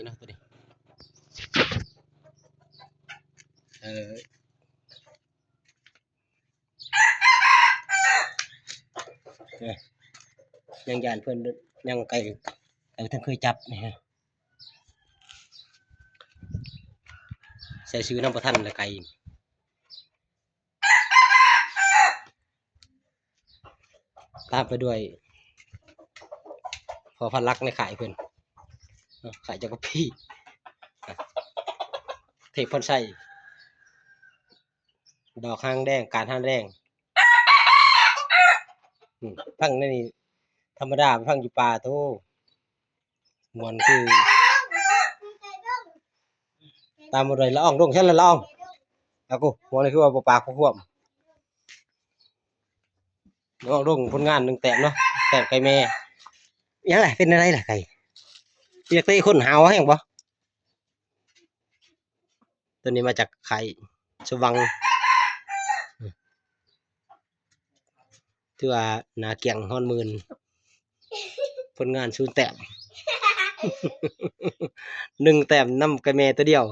ນະ ໂຕນີ້ ເອີ ເອີ ຍັງຢ້ານເພິ່ນ ຍັງໄກ່ ໄກ່ບໍ່ທັນເຄີຍຈັບນີ້ ໃສ່ຊື່ນຳບໍ່ທັນລະໄກ່. ຕາມໄປດ້ວຍພໍ່ພັນຫຼັກໃນຄ້າຍເພິ່ນເນາະ ຄ້າຍຈັກກະພີ ເທບພອນໄຊ ດອກຫາງແດງ ການຫາງແດງ. ອືມ ຟັງໃນນີ້ທຳມະດາ ຟັງຢູ່ປ່າ ໂທ້ ມ່ວນຄື ຕາມມາດ້ວຍລະອອງດົງ ຊັ້ນລະອອງ ອາກູ ມ່ວນຄືວ່າບໍ່ປາກບໍ່ພວມ ລະອອງດົງ ຜົນງານໜຶ່ງແຕ້ມເນາະ ແຕ້ມໄກ່ແມ່. ຫຍັງລະ ເປັນແນວໃດລະໄກ່ ຢາກເຕະຄົນ ຫາວແຮງບໍ່? ໂຕນີ້ມາຈາກຄ້າຍສະຫວ່າງ ຖືວ່າໜ້າກ້ຽງຮອດໝື່ນ ຜົນງານສູນແຕ້ມ ໜຶ່ງແຕ້ມນຳໄກ່ແມ່ໂຕດຽວ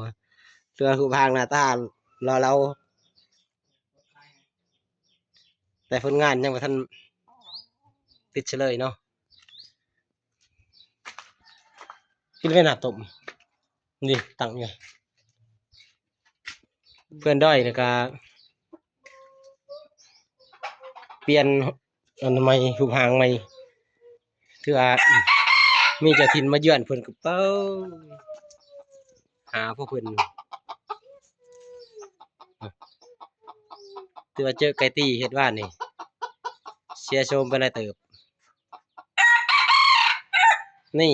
ຖືວ່າຮູບຮ່າງໜ້າຕາຫຼໍ່ເຫຼົ່າ ແຕ່ຜົນງານຍັງບໍ່ທັນຕິດສະເລີຍເນາະ. ກິນໄວ້ນ້ຳຕົ້ມ ນີ້ຕັ້ງຢູ່ ເພື່ອນດ້ອຍນີ້ກະປ່ຽນອັນໃໝ່ ຮູບຮ່າງໃໝ່ ຖືວ່າມີເຈົ້າຖິ່ນມາຢຽມເພິ່ນກະເປົາ ຫາພວກເພິ່ນ ຖືວ່າເຈີໄກ່ຕີເຮັດວານນີ້ ເສຍໂສມໄປຫຼາຍເຕີບ ນີ້.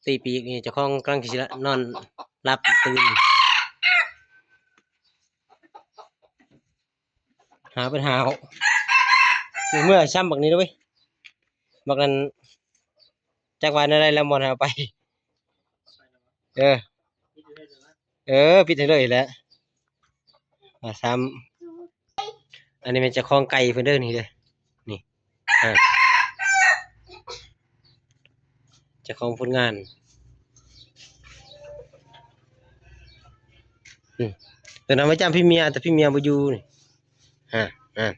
ຕີປີກນີ້ ເຈົ້າຂອງກຳລັງຊິນອນຫຼັບຕື່ນ ຫາເປັນຫາວ ເມື່ອຊ້ຳບັກນີ້ເດ້ເວີຍ ບັກນັ້ນຈັກວ່າແນວໃດແລ້ວ ບໍ່ໃຫ້ເອົາໄປ ເອີ ເອີ ປິດໃຫ້ເລີຍແຫຼະ ອາ ຊ້ຳ ອັນນີ້ແມ່ນເຈົ້າຂອງໄກ່ເພິ່ນເດີ ນີ້ເດີ ນີ້ ອາ ເຈົ້າຂອງຜົນງານ ອືມ ໂຕນັ້ນໄວ້ຈ້ຳພີ່ເມຍ ແຕ່ພີ່ເມຍບໍ່ຢູ່ນີ້ ອາ ອາ.